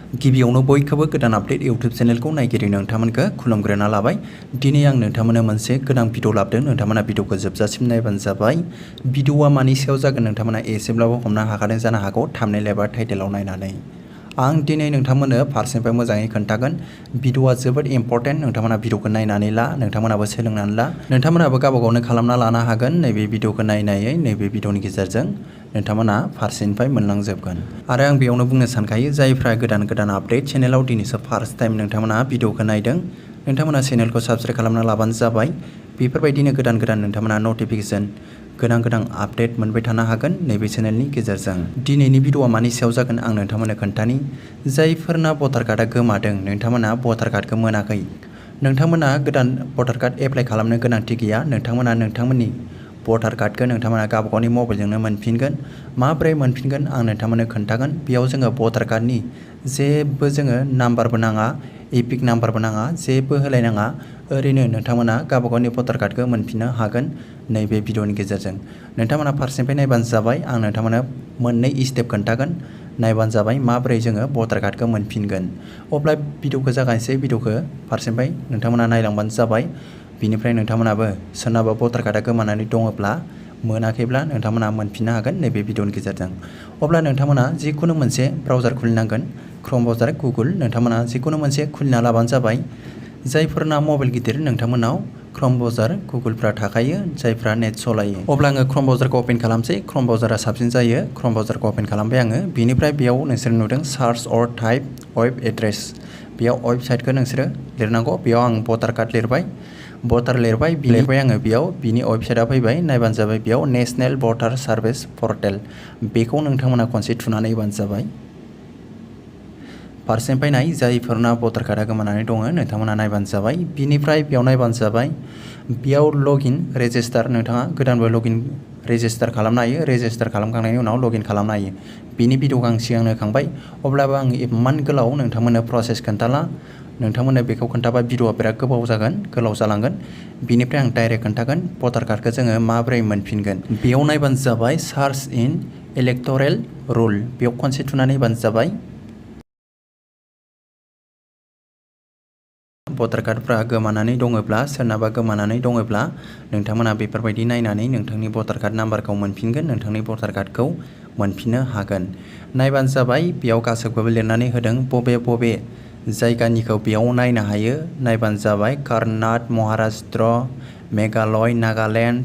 गिबियावनो बयखौबो गोदान आपडेट इउट्यूब चेनेलखौ नायगिरि नोंथांमोनखौ खुलुमग्रोना लाबाय। दिनै आं नोंथांमोननो मोनसे गोनां भिडिअ लाबोदों। नोंथांमोना भिडिअखौ जोबजासिम नायबानो जाबाय। भिडिअआ मानि सायाव जागोन नोंथांमोना एसेब्लाबो हमनो हाखादों जानो हागौ थाम्बनेल एबा टाइटेलाव नायनानै। आं दिनै नोंथांमोननो फारसेनिफ्राय मोजाङै खोन्थागोन। भिडिअआ जोबोद इम्परटेन्ट। नोंथांमोना भिडिअखौ नायनानै ला, नोंथांमोनाबो सोलोंनानै ला, नोंथांमोनाबो गावबा गावनो खालामना लानो हागोन। नैबे भिडिअखौ नायै नैबे भिडिअनि गेजेरजों नोंथांमोना फारसेनिफ्राय मोनलांजोबगोन। आरो आं बेयावनो बुंनो सानखायो जायफ्रा गोदान आपडेट चेनेलाव दिनैसो फार्स्ट टाइम नोंथांमोना भिडिअखौ नायदों, नोंथांमोना चेनेलखौ साबस्क्राइब खालामना लाबानो जाबाय। बेफोरबायदिनो गोदान नोंथांमोना नटिफिकेसन गोनां आपडेट मोनबाय थानो हागोन नैबे चेनेलनि गेजेरजों। दिनैनि भिडिअआ मानि सायाव जागोन आं नोंथांमोननो खोन्थानि। जायफोरना भटार कार्डआ गोमादों, नोंथांमोना भटार कार्डखौ मोनाखै, नोंथांमोना गोदान भटार कार्ड एप्लाइ खालामनो गोनांथि गैया। नोंथांमोना नोंथांमोननि भटार कार्डखौ नोंथांमोना गावबा गावनि मबाइलजोंनो मोनफिनगोन। माबोरै मोनफिनगोन आं नोंथांमोननो खोन्थागोन। बेयाव जोङो भटार कार्डनि जेबो जोङो नाम्बारबो नाङा, एपिक नाम्बारबो नाङा, जेबो होलायनाङा। ओरैनो नोंथांमोना गावबा गावनि भटार कार्डखौ मोनफिननो हागोन नैबे भिडिअनि गेजेरजों। नोंथांमोना फारसेनिफ्राय नायबानो जाबाय। आं नोंथांमोननो मोननै स्टेप खोन्थागोन, नायबानो जाबाय माबोरै जोङो भटार कार्डखौ मोनफिनगोन। अब्ला भिडिअखौ जागायनोसै। भिडिअखौ फारसेनिफ्राय नोंथांमोना नायलांबानो जाबाय। बिनिफ्राय नोंथांमोनाबो सोरनाबा भटार कार्डआ गोमानानै दङब्ला, मोनाखैब्ला नोंथांमोना मोनफिननो हागोन नैबे भिडिअनि गेजेरजों। अब्ला नोंथांमोना जिखुनु मोनसे ब्राउजार खुलिनांगोन, क्रम ब्राउजार, गुगोल, नोंथांमोना जिखुनु मोनसे खुलिना लाबानो जाबाय। जायफोरना मबाइल गिदिर नोंथांमोनाव क्रम ब्राउजार, गुगोलफ्रा थाखायो, जायफ्रा नेट सालायो। अब्ला आङो क्रम ब्राउजारखौ अपेन खालामसै। क्रम ब्राउजारा साबसिन जायो। क्रम ब्राउजारखौ अपेन खालामबाय आङो। बिनिफ्राय बेयाव नोंसोर नुदों सार्च अर टाइप वेब एड्रेस। बेयाव वेबसाइटखौ नोंसोरो लिरनांगौ। बेयाव आं भटार कार्ड लिरबाय, भटार लिरबाय, लिरबाय आङो। बेयाव बिनि वेबसाइटआ फैबाय, नायबानो जाबाय। बेयाव नेशनेल भटार सार्भिस पर्टेल, बेखौ नोंथांमोना खनसे थुनानै होबानो जाबाय। फारसेनिफ्राय नाय, जायफोरना भटार कार्डआ गोमानानै दङ नोंथांमोना नायबानो जाबाय। बिनिफ्राय बेयाव नायबानो जाबाय। बेयाव लगइन रेजिस्टार, नोंथाङा गोदानबो लगइन रेजिस्टार खालामनो हायो। रेजिस्टार खालामखांनायनि उनाव लगइन खालामनो हायो। बिनि भिडिअखौ आं सिगांनो होखांबाय। अब्लाबो आं इमान गोलाव नोंथांमोननो प्रसेस खोन्थाला। नोंथांमोननो बेखौ खोन्थाबा भिडिअआ बिराद गोबाव जागोन, गोलाव जालांगोन। बिनिफ्राय आं डाइरेक्ट खोन्थागोन भटार कार्डखौ जोङो माबोरै मोनफिनगोन। बेयाव नायबानो जाबाय सार्च इन इलेक्टरेल रुल, बेयाव खनसे थुनानै होबानो जाबाय। भटार कार्डफ्रा गोमानानै दङब्ला, सोरनाबा गोमानानै दङब्ला नोंथांमोना बेफोरबायदि नायनानै नोंथांनि भटार कार्ड नाम्बारखौ मोनफिनगोन, नोंथांनि भटार कार्डखौ मोनफिननो हागोन। नायबानो जाबाय। बेयाव गासैखौबो लिरनानै होदों, बबे जायगानिखौ बेयाव नायनो हायो। नायबानो जाबाय कर्नाटक, महाराष्ट्र, मेघालय, नागालेण्ड,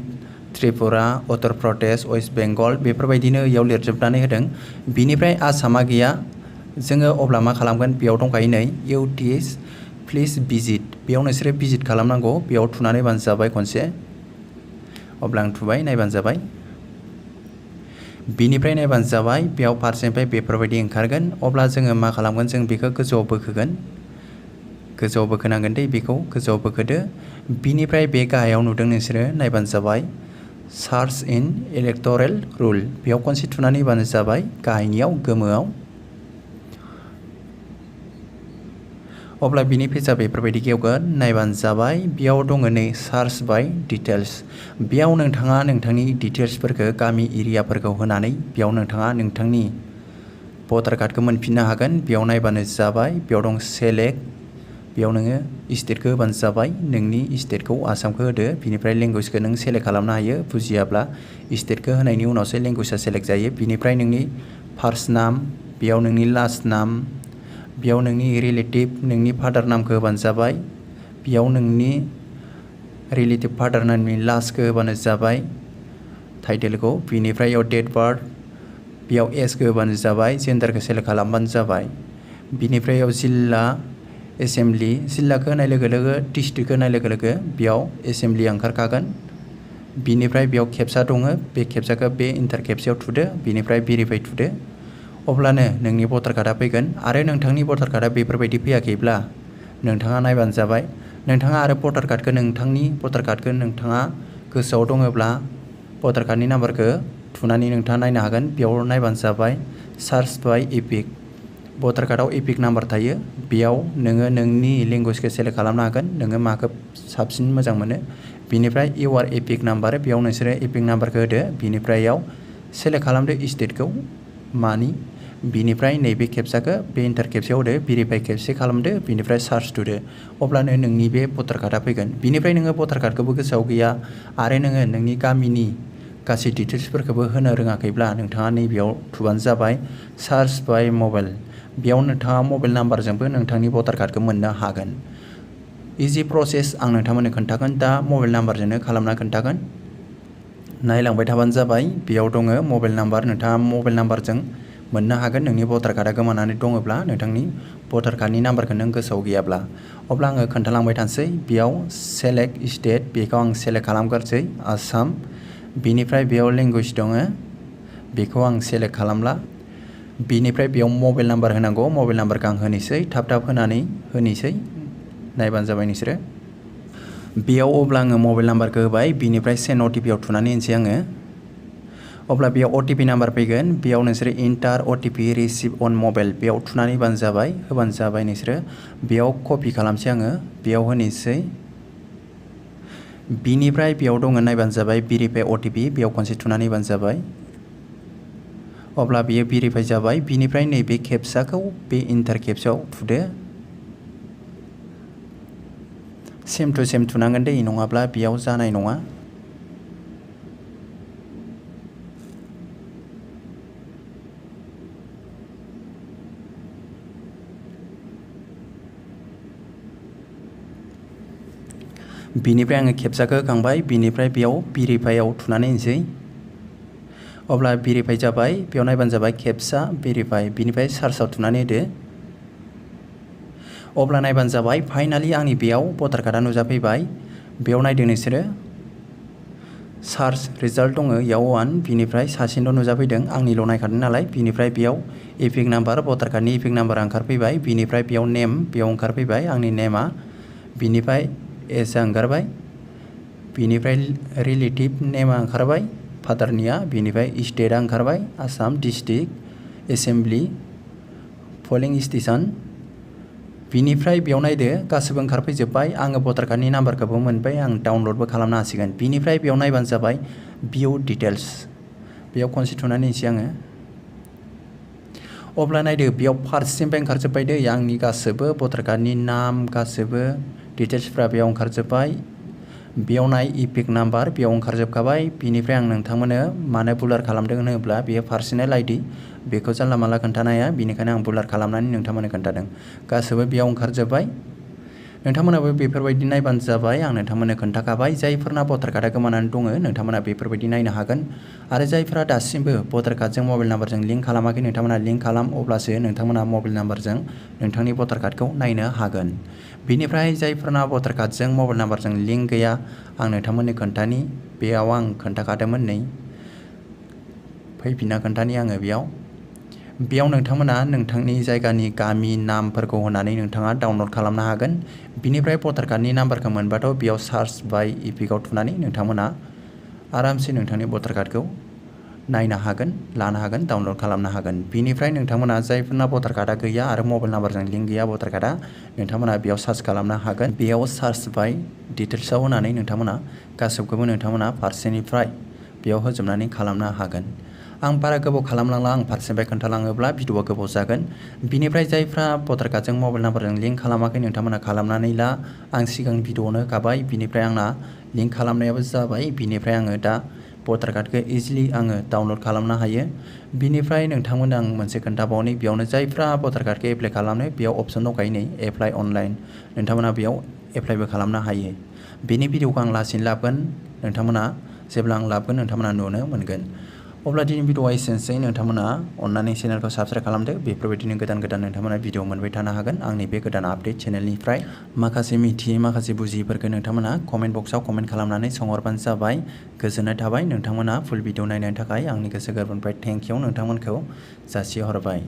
त्रिपुरा, उत्तर प्रदेश, वेस्ट बेंगल, बेफोरबायदिनो बेयाव लिरजोबनानै होदों। बिनिफ्राय आसामा गैया। जोङो अब्ला मा खालामगोन, बेयाव दंखायो नै इउटिएस प्लिज भिजिट, बेयाव नोंसोरो भिजिट खालामनांगौ। बेयाव थुनानै होबानो जाबाय खनसे। अब्ला आं थुबाय, नायबानो जाबाय। बिनिफ्राय नायबानो जाबाय। बेयाव फारसेनिफ्राय बेफोरबायदि ओंखारगोन। अब्ला जोङो मा खालामगोन, जों बेखौ गोजौआव बोखोगोन। गोजौआव बोखोनांगोन दे, बेखौ गोजौआव बोखोदो। बिनिफ्राय बे गाहायाव नुदों नोंसोरो, नायबानो जाबाय सार्च इन इलेक्टरेल रुल, बेयाव खनसे थुनानै होबानो जाबाय गाहायनियाव गोमोआव। अब्ला बिनि पेजआ बेफोरबायदि गेवगोन। नायबानो जाबाय। बेयाव दङ नै सार्च बाय डिटेल्स, बेयाव नोंथाङा नोंथांनि डिटेल्सफोरखौ, गामि एरियाफोरखौ होनानै बेयाव नोंथाङा नोंथांनि भटार कार्डखौ मोनफिननो हागोन। बेयाव नायबानो जाबाय। बेयाव दं सेलेक्ट, बेयाव नोङो स्टेटखौ होबानो जाबाय। नोंनि स्टेटखौ आसामखौ होदो। बिनिफ्राय लेंगुवेजखौ नों सेलेक्ट खालामनो हायो। बुजियाब्ला स्टेटखौ होनायनि उनावसो लेंगुवेजआ सेलेक्ट जायो। बिनिफ्राय नोंनि फार्स्ट नाम, बेयाव नोंनि लास्ट नाम, बेयाव नोंनि रिलेटिभ, नोंनि फादार नामखौ होबानो जाबाय। बेयाव नोंनि रिलेटिभ फादार नामनि लास्टखौ होबानो जाबाय, टाइटेलखौ। बिनिफ्राय बेयाव डेट बार्थ, बेयाव एजखौ होबानो जाबाय, जेन्डारखौ सेलेक्ट खालामबानो जाबाय। बिनिफ्राय बेयाव जिल्ला, एसेमब्लि, जिल्लाखौ होनाय लोगो लोगो, डिस्ट्रिक्टखौ होनाय लोगो लोगो बेयाव एसेमब्लि ओंखारखागोन। बिनिफ्राय बेयाव खेबसा दङ, बे खेबसाखौ बे इन्टार खेबसेयाव थुदो। बिनिफ्राय भेरिफाइ थुदो। अब्लानो नोंनि भटार कार्डआ फैगोन। आरो नोंथांनि भटार कार्डआ बेफोरबायदि फैयाखैब्ला नोंथाङा नायबानो जाबाय। नोंथाङा आरो भटार कार्डखौ, नोंथांनि भटार कार्डखौ नोंथाङा गोसोआव दङब्ला भटार कार्डनि नाम्बारखौ थुनानै नोंथाङा नायनो हागोन। बेयाव नायबानो जाबाय सार्च बाय एपिक, भटार कार्डआव एपिक नाम्बार थायो। बेयाव नोङो नोंनि लेंगुवेजखौ सेलेक्ट खालामनो हागोन, नोङो माखौ साबसिन मोजां मोनो। बिनिफ्राय इउआर एपिक नाम्बार, बेयाव नोंसोरो एपिक नाम्बारखौ होदो। बिनिफ्राय बेयाव सेलेक्ट खालामदो स्टेटखौ, मानि बिनिफ्राय नैबे केपचाखौ बे इन्टार केपचायाव होदो, भेरिफाइ खेबसे खालामदो, बिनिफ्राय सार्च थुदो, अब्लानो नोंनि बे भटार कार्डआ फैगोन। बिनिफ्राय नोङो भटार कार्डखौबो गोसोआव गैया आरो नोङो नोंनि गामिनि गासै डिटेल्सफोरखौबो होनो रोङाखैब्ला नोंथाङा नैबेयाव थुबानो जाबाय सार्च बाय मबाइल। बेयाव नोंथाङा मबाइल नाम्बारजोंबो नोंथांनि भटार कार्डखौ मोननो हागोन। इजि प्रसेस आं नोंथांमोननो खोन्थागोन, दा मबाइल नाम्बारजोंनो खालामना खोन्थागोन। नायलांबाय थाबानो जाबाय, बेयाव दङ मबाइल नाम्बार, नोंथाङा मबाइल नाम्बारजों मोननो हागोन नोंनि भटार कार्डआ गोमानानै दङब्ला, नोंथांनि भटार कार्डनि नाम्बारखौ नों गोसोआव गैयाब्ला। अब्ला आङो खोन्थालांबाय थानोसै। बेयाव सेलेक्ट स्टेट, बेखौ आं सेलेक्ट खालामग्रोसै, आसाम। बिनिफ्राय बेयाव लेंगुवेज दङ, बेखौ आं सेलेक्ट खालामला। बिनिफ्राय बेयाव मबाइल नाम्बार होनांगौ, मबाइल नाम्बारखौ आं होनोसै, थाब थाब होनानै होनोसै, नायबानो जाबाय नोंसोरो। बेयाव अब्ला आङो मबाइल नाम्बारखौ होबाय, बिनिफ्राय सेन्ड अटिपिआव थुनानै होनोसै आङो। अब्ला बेयाव अटिपि नाम्बार फैगोन, बेयाव नोंसोरो इन्टार अटिपि रिसिभ अन मबाइल, बेयाव थुनानै होबानो जाबाय नोंसोरो। बेयाव कपि खालामसै आङो, बेयाव होनोसै। बिनिफ्राय बेयाव दङ, नायबानो जाबाय भेरिफाइ अटिपि, बेयाव खनसे थुनानै होबानो जाबाय। अब्ला बेयो भेरिफाइ जाबाय। बिनिफ्राय नैबे केपचाखौ बे इन्टार केपचायाव थुदो। सेम टु सेम थुनांगोन दै, नङाब्ला बेयाव जानाय नङा। बिनिफ्राय आङो केपचाखौ होखांबाय, बिनिफ्राय बेयाव भेरिफाइआव थुनानै होनोसै। अब्ला भेरिफाइ जाबाय, बेयाव नायबानो जाबाय केपचा भेरिफाइ, बिनिफ्राय सार्चआव थुनानै होदो। अब्ला नायबानो जाबाय फाइनालि आंनि बेयाव भटार कार्डआ नुजाफैबाय। बेयाव नायदो नोंसोरो, सार्च रिजाल्ट दङ इयाव 1, बिनिफ्राय सासेल' नुजाफैदों, आंनिल' नायखादों नालाय। बिनिफ्राय बेयाव इपिक नाम्बार, भटार कार्डनि इपिक नाम्बारा ओंखारफैबाय। बिनिफ्राय बेयाव नेम, बेयाव ओंखारफैबाय आंनि नेमा। बिनिफ्राय एजआ ओंखारबाय। बिनिफ्राय रिलेटिभ नेमा ओंखारबाय फादारनिया। बिनिफ्राय स्टेटआ ओंखारबाय आसाम, डिस्ट्रिक्ट, एसेम्बलि, पलिं स्टेसन। बिनिफ्राय बेयाव नायदो गासिबो ओंखारफैजोब्बाय। आङो भटार कार्डनि नाम्बारखौबो मोनबाय, आं डाउनलडबो खालामनो हासिगोन। बिनिफ्राय बेयाव नायबानो जाबाय भिउ डिटेल्स, बेयाव खनसे थुनानै होनोसै आङो। अब्ला नायदो बेयाव फारसेनिफ्राय ओंखारजोब्बाय दै, आंनि गासिबो भटार कार्डनि नाम, गासिबो डिटेल्सफ्रा बेयाव ओंखारजोब्बाय। बेयाव नाय इपिक नाम्बार, बेयाव ओंखारजोबखाबाय। बिनिफ्राय आं नोंथांमोननो मानो बुलार खालामदों होनोब्ला बेयो पार्सनेल आइडि, बेखौ जानला मानला खोन्थानो हाया, बेनिखायनो आं बुलार खालामनानै नोंथांमोननो खोन्थादों। गासिबो बेयाव ओंखारजोब्बाय। नोंथांमोनाबो बेफोरबायदि नायबानो जाबाय, आं नोंथांमोननो खोन्थाखाबाय। जायफोरना भटार कार्डआ गोमानानै दङ, नोंथांमोना बेफोरबायदि नायनो हागोन। आरो जायफोरा दासिमबो भटार कार्डजों मबाइल नाम्बारजों लिंक खालामाखै, नोंथांमोना लिंक खालाम, अब्लासो नोंथांमोना मबाइल नाम्बारजों नोंथांनि भटार कार्डखौ नायनो हागोन। बिनिफ्राय जायफोरना भटार कार्डजों मबाइल नाम्बारजों लिंक गैया, आं नोंथांमोननो खोन्थानि, बेयाव आं खोन्थाखादोंमोन नै, फैफिनना खोन्थानि आङो बेयाव नोंथांमोना नोंथांनि जायगानि गामि नामफोरखौ होनानै नोंथाङा डाउनलड खालामनो हागोन। बिनिफ्राय भटार कार्डनि नाम्बारखौ मोनबाथ' बेयाव सार्च बाय इपिकआव थुनानै नोंथांमोना आरामसे नोंथांनि भटार कार्डखौ नायनो हागोन, लानो हागोन, डाउनलड खालामनो हागोन। बिनिफ्राय नोंथांमोना जायफोरना भटार कार्डआ गैया आरो मबाइल नाम्बारजों लिंक गैया भटार कार्डआ, नोंथांमोना बेयाव सार्च खालामनो हागोन। बेयाव सार्च बाय डिटेल्सआव होनानै नोंथांमोना गासैखौबो नोंथांमोना फारसेनिफ्राय बेयाव होजोबनानै खालामनो हागोन। आं बारा गोबाव खालामलांला, आं फारसेनिफ्राय खोन्थालाङोब्ला भिडिअआ गोबाव जागोन। बिनिफ्राय जायफ्रा भटार कार्डजों मबाइल नाम्बारजों लिंक खालामाखै, नोंथांमोना खालामनानै ला। आं सिगां भिडिअआवनो होखाबाय, बिनिफ्राय आंना लिंक खालामनायाबो जाबाय। बिनिफ्राय आङो दा भटार कार्डखौ इजिलि आङो डाउनलड खालामनो हायो। बिनिफ्राय नोंथांमोननो आं मोनसे खोन्थाबावनि, बेयावनो जायफ्रा भटार कार्डखौ एप्लाइ खालामनो, बेयाव अपसन दंखायो नै एप्लाइ अनलाइन, नोंथांमोना बेयाव एप्लाइबो खालामनो हायो। बेनि भिडिअखौ आं लासैनो लाबोगोन, नोंथांमोना जेब्ला आं लाबोगोन नोंथांमोना नुनो मोनगोन। अब्ला दिनै भिडिअआ एसेनोसै, नोंथांमोना अननानै चेनेलखौ साबस्क्राइब खालामदो, बेफोरबायदिनो गोदान गोदान नोंथांमोना भिडिअ मोनबाय थानो हागोन आंनि बे गोदान आपडेट चेनेलनिफ्राय। माखासे मिथियै, माखासे बुजियैफोरखौ नोंथांमोना कमेन्ट बक्सआव कमेन्ट खालामनानै सोंहरबानो जाबाय। गोजोननाय थाबाय नोंथांमोना फुल भिडिअ नायनायनि थाखाय, आंनि गोसो गोरबोनिफ्राय थेंक इउ नोंथांमोनखौ जासिहरबाय।